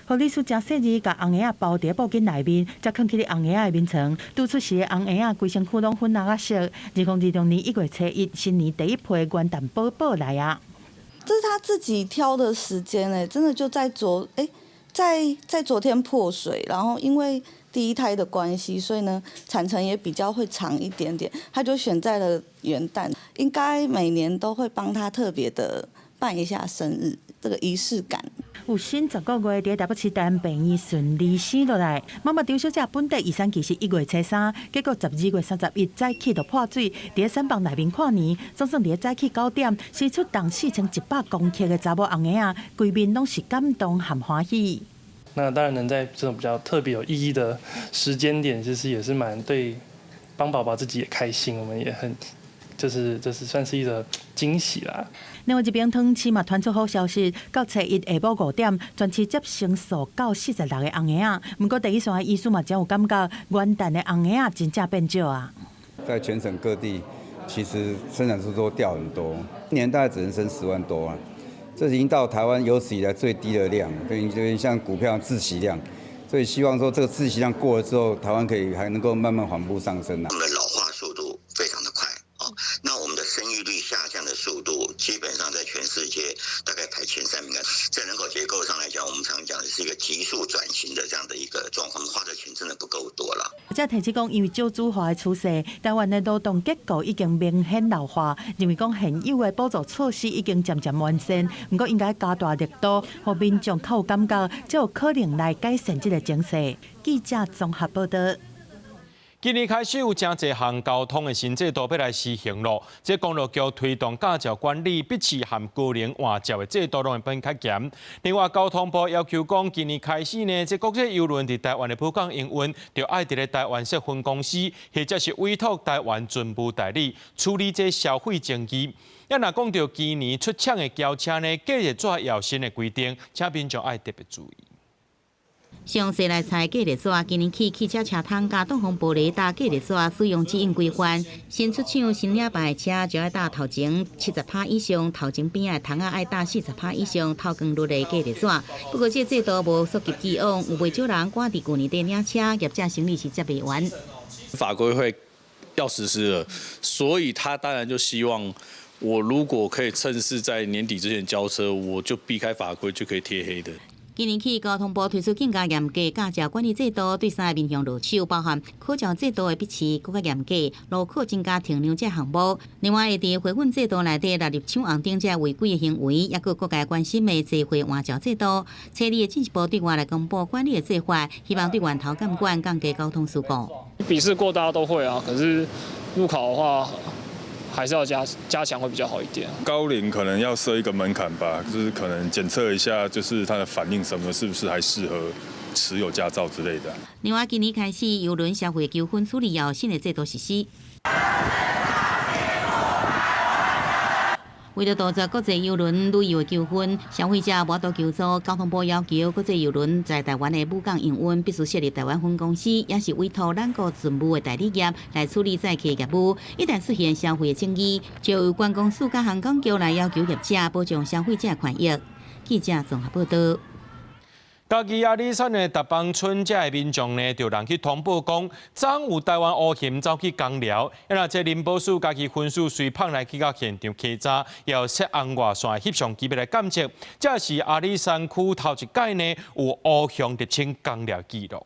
[SPEAKER 10] 護理師誠細膩，共紅嬰仔包佇布巾內面，才囥去咧紅嬰仔的眠床。拄出世的紅嬰仔，規身軀攏粉紅仔色。2026年1月初1，新年第一批元旦寶寶來啊！
[SPEAKER 16] 這是他自己挑的時間誒，真的就在昨誒，在昨天破水，然後因為第一胎的關係，所以呢產程也比較會長一點點，他就選在了元旦，應該每年都會幫他特別的辦一下生日，這個儀式感。
[SPEAKER 10] 有新10個月佇台北市大安病院順利生落來，媽媽張小姐本底預產期是1月初3，結果12月31早起就破水，佇產房內面跨年，總算佇早起9點生出重4100公克的查某紅嬰仔，規面攏是感動和歡喜。
[SPEAKER 18] 那當然能在這種比較特別有意義的時間點，其實也是蠻對，幫寶寶自己也開心，我們也很就是算是一個驚喜啦。
[SPEAKER 10] 另外一邊，桃園市嘛傳出好消息，到初一下晡5點，全市接生數到46個紅嬰仔。毋過第一線的醫師嘛真有感覺，元旦的紅嬰仔真正變少啊。
[SPEAKER 8] 在全省各地，其實生產數都掉很多，一年大概只能生10萬多啊，這已經到台灣有史以來最低的量，等於像股票窒息量，所以希望說這個窒息量過了之後，台灣可以還能夠慢慢緩步上升啊。
[SPEAKER 13] 我們的老化速度非常的快哦，那我們的生育率下降的速度，基本上在全世界大概排前3名。在人口結構上來講，我們常講的是一個急速轉型的這樣的一個狀況，花的錢真的不夠多了。
[SPEAKER 10] 這提醒講，因為少子化的趨勢，台灣的勞動結構已經明顯老化，認為講現有的補助措施已經漸漸完善，毋過應該加大力度，予民眾較有感覺，才有可能來改善這個情勢。記者綜合報道。
[SPEAKER 1] 今年開始有誠濟項交通的新制度欲來施行囉。這公路局推動駕照管理、筆試和高齡換照的制度攏會變較嚴。另外，交通部要求講，今年開始呢，這國際郵輪佇台灣的母港營運，著愛佇咧台灣設分公司，或者是委託台灣船務代理處理這消費爭議。啊，若講著今年出廠的轎車呢，隔熱紙有新的規定，請民眾愛特別注意。
[SPEAKER 14] 詳細來猜隔熱紙，今年起汽車車窗佮擋風玻璃罩隔熱紙使用指引規範。新出廠新領牌的車就愛罩頭前70%以上，頭前邊的窗仔愛罩40%以上透光率的隔熱紙。不過這制度無溯及既往，有袂少人趕佇舊年底領車，業者生理是接袂完。
[SPEAKER 19] 法規會要實施了，所以他當然就希望我如果可以趁勢在年底之前交車，我就避開法規就可以貼黑的。
[SPEAKER 14] 今年起，交通部推出更加嚴格駕照管理制度，對三個面向落手，包含考照制度的筆試閣較嚴格，路考增加停留這項目。另外，會佇回訓制度內底納入搶紅燈這違規的行為，抑閣各界關心的坐貨換照制度。初二會進一步對外來公布管理的做法，希望對源頭監管降低交通事故。
[SPEAKER 20] 筆試過大家都會啊，可是路考的話，還是要加強會比較好一點。
[SPEAKER 23] 高齡可能要設一個門檻吧，就是可能檢測一下，就是他的反應什麼，是不是還適合持有駕照之類的。
[SPEAKER 14] 另外，今年開始郵輪消費糾紛處理有新的制度實施。為了杜絕國際郵輪旅遊的糾紛，消費者無法度求助，交通部要求國際郵輪在台灣的母港營運，必須設立台灣分公司，也是委託咱國船務的代理業來處理載客業務。一旦出現消費的爭議，就由觀光署佮航港局來要求業者保障消費者權益。記者綜合報道。
[SPEAKER 1] 嘉義阿里山的達邦村遮的民眾呢，就人去通報講，昨有台灣烏熊走去工寮，啊若這林保署嘉義分署隨派來去到現場稽查，也設紅外線翕相機欲來監測，這是阿里山區頭一擺呢有烏熊入侵工寮記錄。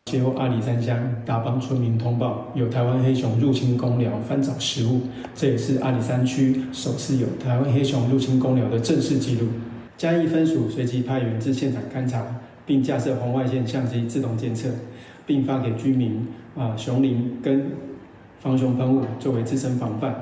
[SPEAKER 21] 接獲阿里山鄉達邦村民通報，有台灣黑熊入侵工寮翻找食物，這也是阿里山區首次有台灣黑熊入侵工寮的正式記錄。嘉義分署隨即派員至現場勘查，並架設紅外線相機自動監測，並發給居民熊鈴跟防熊噴霧作為自身防範。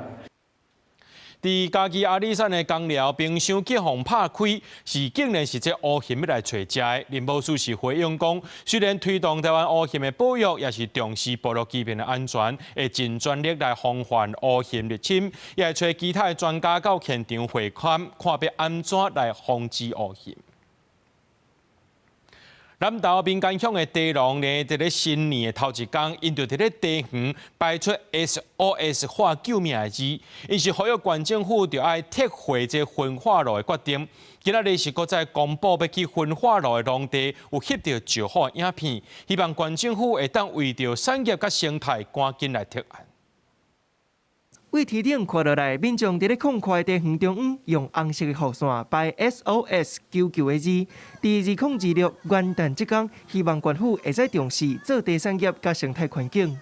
[SPEAKER 1] 佇嘉義阿里山的工寮冰箱去予拍開，是竟然是這烏熊欲來揣食的。林保署是回應講，雖然推動台灣烏熊的保育，也是重視部落居民的安全，會盡全力來防範烏熊入侵，也會揣其他的專家到現場會勘，看欲按怎來防止烏熊。南投民間鄉的茶農呢，佇咧新年的頭一工，𪜶就佇咧茶園擺出 SOS 喊救命的字，𪜶是呼籲縣政府著愛撤回這焚化爐的決定。今仔日是閣再公布欲起焚化爐的農地有翕著石虎的影片，希望縣政府會當為著產業佮生態趕緊來撤案。
[SPEAKER 22] 對天頂看落來，民眾佇咧空曠的茶園中央，用紅色的雨傘擺 SOS 求救的字。佇2026元旦這工，希望縣府會使重視做茶產業佮生態環境。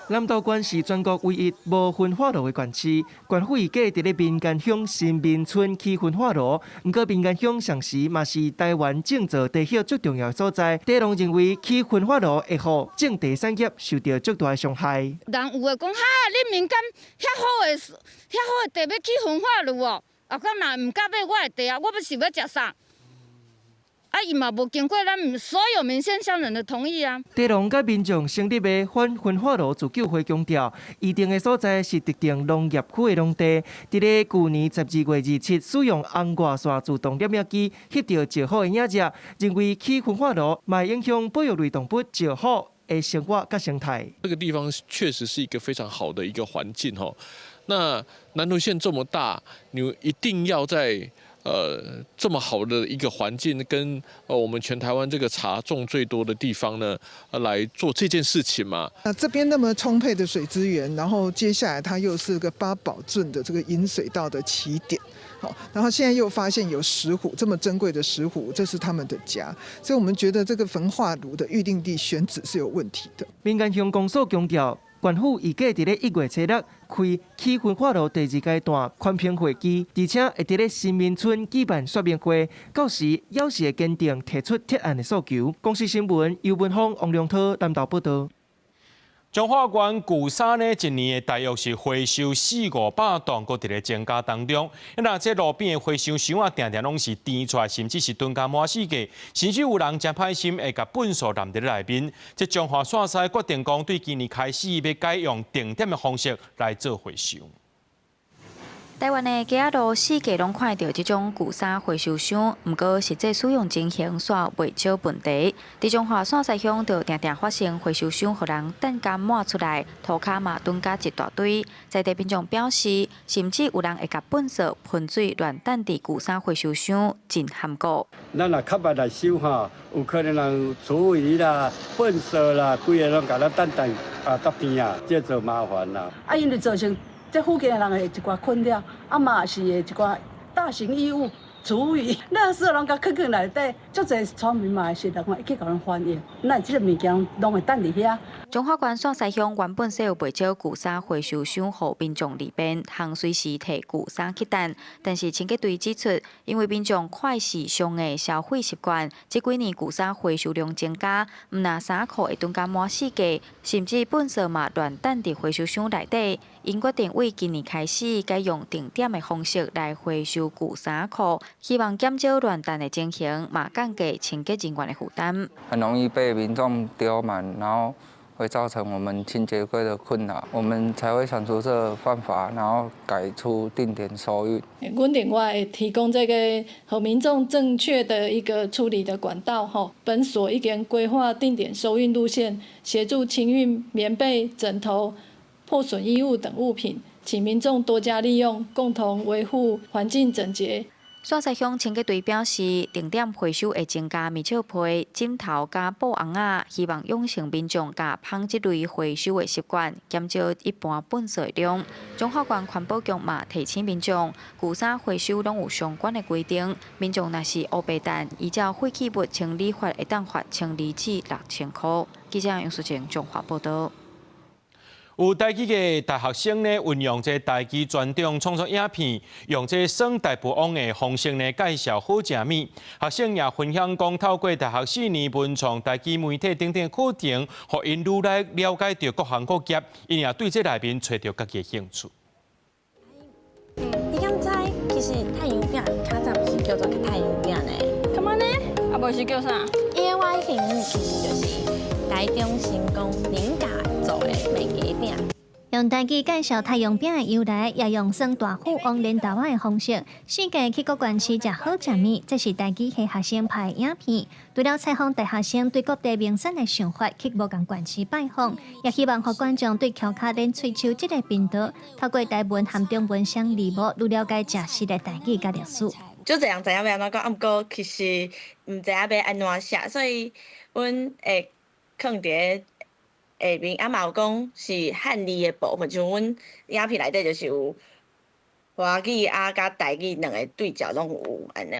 [SPEAKER 22] 南投縣是全國唯一無焚化爐的縣市，縣府預計佇咧民間鄉新民村起焚化爐。毋過民間鄉同時嘛是台灣種植茶葉最重要的所在。茶農認為起焚化爐會予種茶產業受著足大的傷害。
[SPEAKER 27] 人有的講哈，恁民間遐好的遐好的茶欲起焚化爐哦，啊，敢若毋敢買我的茶啊，我欲是欲食啥？啊，伊嘛無經過咱所有民生鄉人的同意啊。
[SPEAKER 22] 地農佮民眾成立的反焚化爐自救會強調，預定的所在是特定農業區的農地。佇咧舊年12月27，使用紅外線自動攝影機翕著石虎的影像，認為起焚化爐嘛會影響保育類動物石虎的生活佮生態。
[SPEAKER 2] 這個地方確實是一個非常好的一個環境吼。那南投縣這麼大，你一定要在這麼好的一個環境，跟我們全台灣這個茶種最多的地方呢，來做這件事情嘛？
[SPEAKER 3] 那這邊那麼充沛的水資源，然後接下來它又是個八堡圳的這個引水道的起點，好，然後現在又發現有石虎這麼珍貴的石虎，這是他們的家，所以我們覺得這個焚化爐的預定地選址是有問題的。
[SPEAKER 22] 民間鄉公所強調，縣府預計佇咧1月初6開起焚化爐第二階段環評會議，而且會佇咧新民村舉辦說明會，到時猶是會堅定提出提案的訴求。公視新聞尤文峰、王良濤南投報導。
[SPEAKER 1] 彰化縣舊衫呢，一年的大約是回收四五百噸，閣佇咧增加當中。那這路邊的回收箱啊，定定攏是甜出來，甚至是囤甲滿四格，甚至有人誠歹心會共糞埽湳佇咧內面。這彰化線西決定講，對今年開始欲改用定點的方式來做回收。
[SPEAKER 5] 台灣的街仔路四界攏看著這種舊衫回收箱，毋過實際使用情形煞袂少問題。佇彰化線西鄉就定定發生回收箱予人擲甲滿出來，塗跤嘛囤甲一大堆。在地民眾表示，甚至有人會共糞埽噴水亂擲佇舊衫回收箱，真含糊。
[SPEAKER 6] 咱若較慢來收吼，有可能人廚餘啦、糞埽啦，規个攏共咱擲擲啊，搭邊啊，這就麻煩啦。
[SPEAKER 7] 啊，因為造成這附近的人會一寡困擾，啊嘛是會一寡大型異物、廚餘，垃圾攏共囥囥內底，足濟村民嘛會是來去共阮反映，咱這個物件攏會擲佇遐。
[SPEAKER 5] 彰化縣線西鄉原本設有袂少舊衫回收箱，予民眾利便，通隨時提舊衫去擲。但是清潔隊指出，因為民眾快時尚的消費習慣，這幾年舊衫回收量增加，毋但衫褲會囤甲滿四格，甚至糞埽嘛亂擲佇回收箱內底。𪜶決定對今年開始改用定點的方式來回收舊衫褲，希望減少亂擲的情形，嘛降低清潔人員的負擔。
[SPEAKER 17] 很容易被民眾丟滿，然後會造成我們清潔隊的困擾，我們才會想出這個辦法，然後改出定點收運。
[SPEAKER 24] 阮另外會提供這個予民眾正確的一個處理的管道，吼，本所已經規劃定點收運路線，協助清運棉被、枕頭、破損衣物等物品，請民眾多加利用，共同維護環境整潔。
[SPEAKER 5] 線西鄉清潔隊表示，定點回收會增加棉笑被、枕頭佮布尪仔，希望養成民眾共芳這類回收的習慣，減少一般糞埽量。彰化縣環保局嘛提醒民眾，舊衫回收攏有相關的規定，民眾若是烏白擲，依照廢棄物清理法會當罰1000至6000箍。記者楊淑靜彰化報導。
[SPEAKER 1] 有台語的大學生呢，運用這台語專長創作影片，用這耍大富翁的方式呢，介紹好食物。學生也分享講，透過大學4年文創台語媒體等等課程，予𪜶愈來了解著各行各業，𪜶也對這內面揣著家己的興趣。
[SPEAKER 28] 你敢知其實太陽餅較早毋是叫做太陽餅呢？
[SPEAKER 29] 幹嘛呢？啊，無是叫啥？
[SPEAKER 28] 伊的原型其實就是台中成功林家做的麥雞餅。
[SPEAKER 30] 用台語介紹太陽餅的由來，也用耍大富翁連豆仔的方式，四界去各縣市食好食物。這是台語系學生拍的影片。除了採訪大學生對各地名產的想法，去無仝縣市拜訪，也希望予觀眾對蹺跤練喙鬚這個頻道，透過台文和中文雙字幕，愈了解食食的台語佮歷史。
[SPEAKER 31] 足濟人知影欲按怎講，啊，毋過其實毋知影欲按怎寫，所以阮會囥佇咧下面，啊嘛有講是漢字的部分，像阮影片內底就是有華語啊佮台語兩个對照攏有按呢。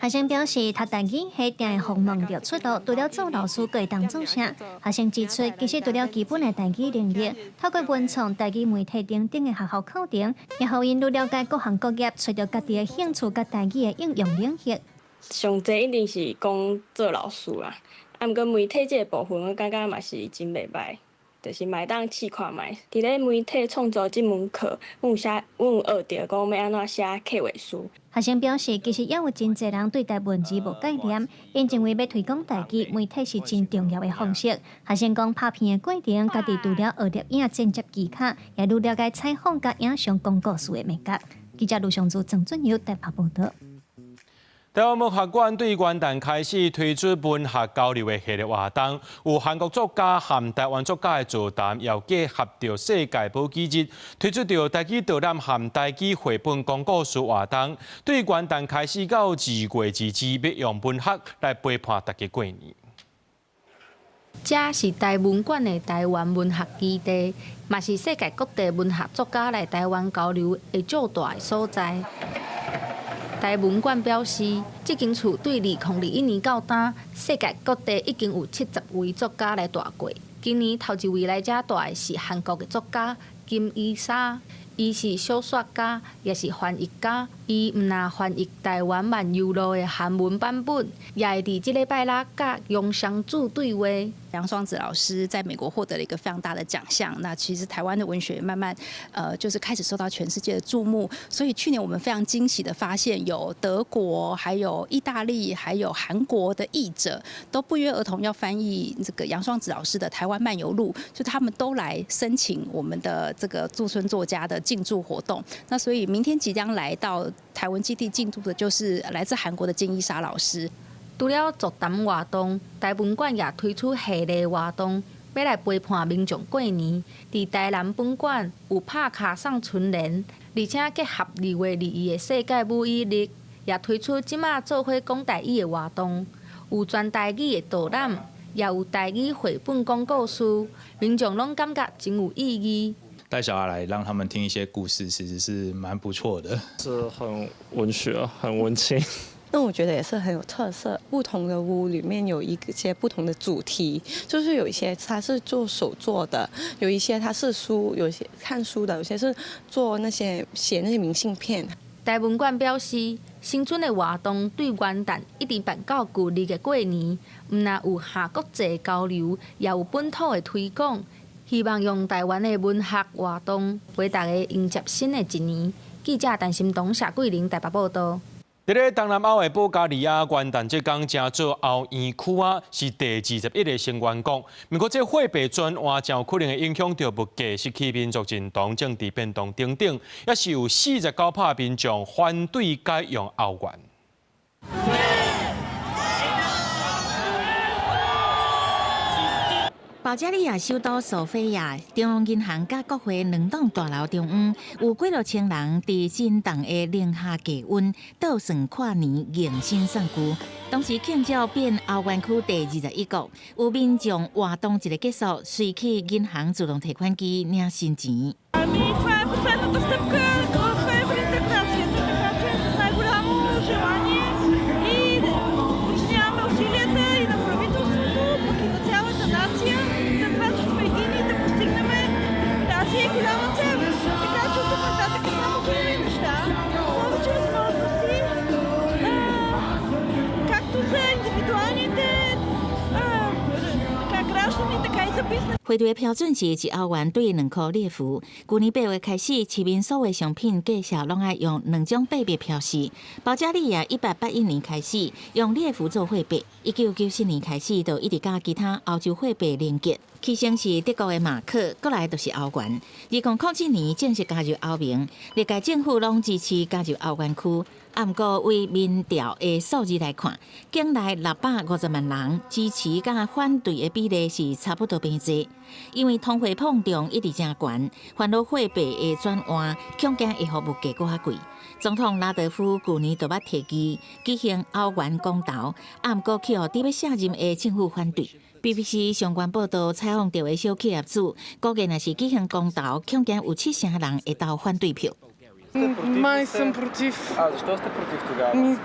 [SPEAKER 30] 學生表示，讀台語系定會予問著出路，除了做老師，閣會當做啥？學生指出，其實除了基本的台語能力，透過文創台語媒體等等的學校課程，也予𪜶愈了解各行各業，揣著家己的興趣佮台語的應用領域。
[SPEAKER 32] 上濟一定是講做老師啦，啊，毋過媒體這个部分，我感覺嘛是真袂䆀。
[SPEAKER 29] 就是嘛會當試看覓。佇咧媒體創作這門課，阮有寫，阮有學著講欲按怎寫計畫書。
[SPEAKER 30] 學生表示，其實猶有真濟人對台文字無概念，𪜶認為欲推廣台語，媒體是真重要的方式。學生講拍片的過程，家己除了學攝影剪接技巧，也愈了解採訪佮影像講故事的眉角。記者盧尚祖、鄭俊友台北報導。
[SPEAKER 1] 台灣文學館對元旦開始推出文學交流的系列活動，有韓國作家和台灣作家的座談，又結合著世界母語日，推出著台語導覽和台語繪本講故事活動。對元旦開始到2月22，欲用文學來陪伴大家過年。
[SPEAKER 4] 這是台文館的台灣文學基地，嘛是世界各地文學作家來台灣交流會做大的所在。台文館表示，這間厝對2021年到今，世界各地已經有70位作家來蹛過。今年頭一位來遮蹛的是韓國的作家金伊莎，伊是小說家，也是翻譯家。伊毋但翻譯台灣漫遊錄的韓文版本，也會佇這禮拜六佮楊雙子對話。
[SPEAKER 8] 楊雙子老師在美國獲得了一個非常大的獎項。那其實台灣的文學慢慢，就是開始受到全世界的注目。所以去年我們非常驚喜的發現，有德國、還有意大利、還有韓國的譯者都不約而同要翻譯這個楊雙子老師的《台灣漫遊錄》，就他們都來申請我們的這個駐村作家的進駐活動。那所以明天即將來到台文基地進駐的，就是來自韓國的金伊莎老師。
[SPEAKER 4] 除了座談活動，台文館也推出系列活動，欲來陪伴民眾過年。佇台南分館有拍卡送春聯，而且結合2月21的世界母語日，也推出這馬做伙講台語的活動，有全台語的導覽，也有台語繪本講故事，民眾攏感覺真有意義。
[SPEAKER 9] 帶小孩來，讓他們聽一些故事，其實是蠻不錯的。
[SPEAKER 20] 是很文學，很文青。
[SPEAKER 11] 那我覺得也是很有特色。不同的屋裡面有一些不同的主題，就是有一些它是做手作的，有一些它是書，有些看書的，有些是做那些寫那些明信片。
[SPEAKER 4] 台文館表示，新春的活動對元旦一直辦到舊曆的過年，毋但有跨國際交流，也有本土的推廣，希望用台灣的文學活動陪大家迎接新的一年。記者陳心彤、謝桂玲台北報導。
[SPEAKER 1] 佇咧東南歐的保加利亞，元旦這工成做歐元區啊，是第21個成員國。毋過，這貨幣轉換誠有可能會影響著物價，失去民族認同、政治變動等等，也是有49%民眾反對改用歐元。
[SPEAKER 14] 保加利亞首都索菲亞中央銀行佮國會兩棟大樓中央，有幾落千人佇震動的零下低溫倒算跨年迎新送舊。同時慶祝變歐元區第21國，有民眾活動一个結束，隨去銀行自動提款機領新錢。匯率標準是1歐元兌2塊列弗。舊年8月開始，市面所有商品價數攏愛用兩種貨幣標示。保加利亞1881年開始用列弗做貨幣，1994年開始就一直佮其他歐洲貨幣連結。起先是德國的馬克，過來就是歐元。2007年正式加入歐盟，歷屆政府攏支持加入歐元區。啊，毋過為民調的數字來看，境內650萬人支持佮反對的比例是差不多平齊。因為通貨膨脹一直誠懸，煩惱貨幣的轉換，恐驚會予物價閣較貴。總統拉德夫舊年就捌提議舉行歐元公投，啊，毋過去予佇欲卸任的政府反對。BBC 相關報導採訪著的小企業主，估計若是舉行公投，恐驚有七成人會投反對票。
[SPEAKER 12] Май съм против.
[SPEAKER 13] А защо сте против тогава?
[SPEAKER 12] Ми,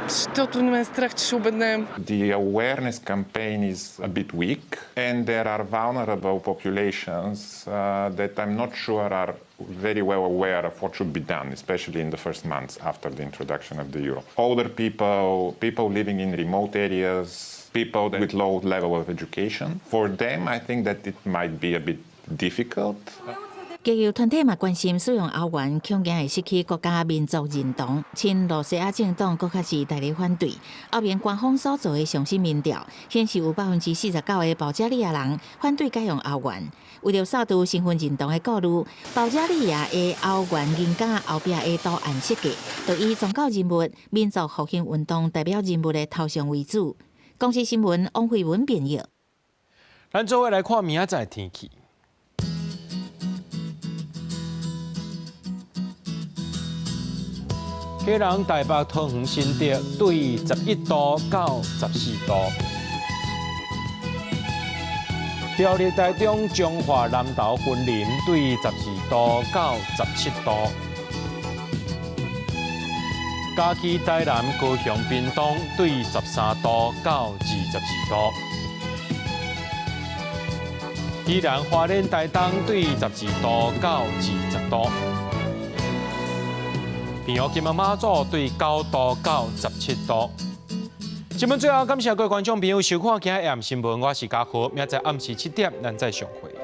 [SPEAKER 12] защото ме е страх, че ще обеднеем.
[SPEAKER 15] The awareness campaign is a bit weak, and there are vulnerable populations that I'm not sure are very well aware of what should be done, especially in the first months after the introduction of the euro. Older people, people living in remote areas, People with low level of education. For them, I think that it might be a bit difficult.
[SPEAKER 14] 企業團體嘛關心使用歐元，恐驚會失去國家民族認同。親羅西亞政黨閣較是大力反對。歐盟官方所做的上新民調顯示，有49%的保加利亞人反對改用歐元。為著掃除身份認同的顧慮，保加利亞的歐元銀夾後壁的圖案設計，就以宗教人物、民族復興運動代表人物的頭像為主。公視新聞王慧文編譯。
[SPEAKER 1] 咱做伙來看明仔載天氣。基隆、台北、桃園、新竹對11度到14度；苗栗、台中、彰化、南投、雲林對12度到17度；嘉義、台南、高雄、屏東對13度到22度；宜蘭、花蓮、台東對12度到20度。平湖、金門、馬祖對9度到17度。新聞最後感謝各位觀眾朋友收看今日 AM 新聞，我是嘉豪，明仔載暗時7點，咱再相會。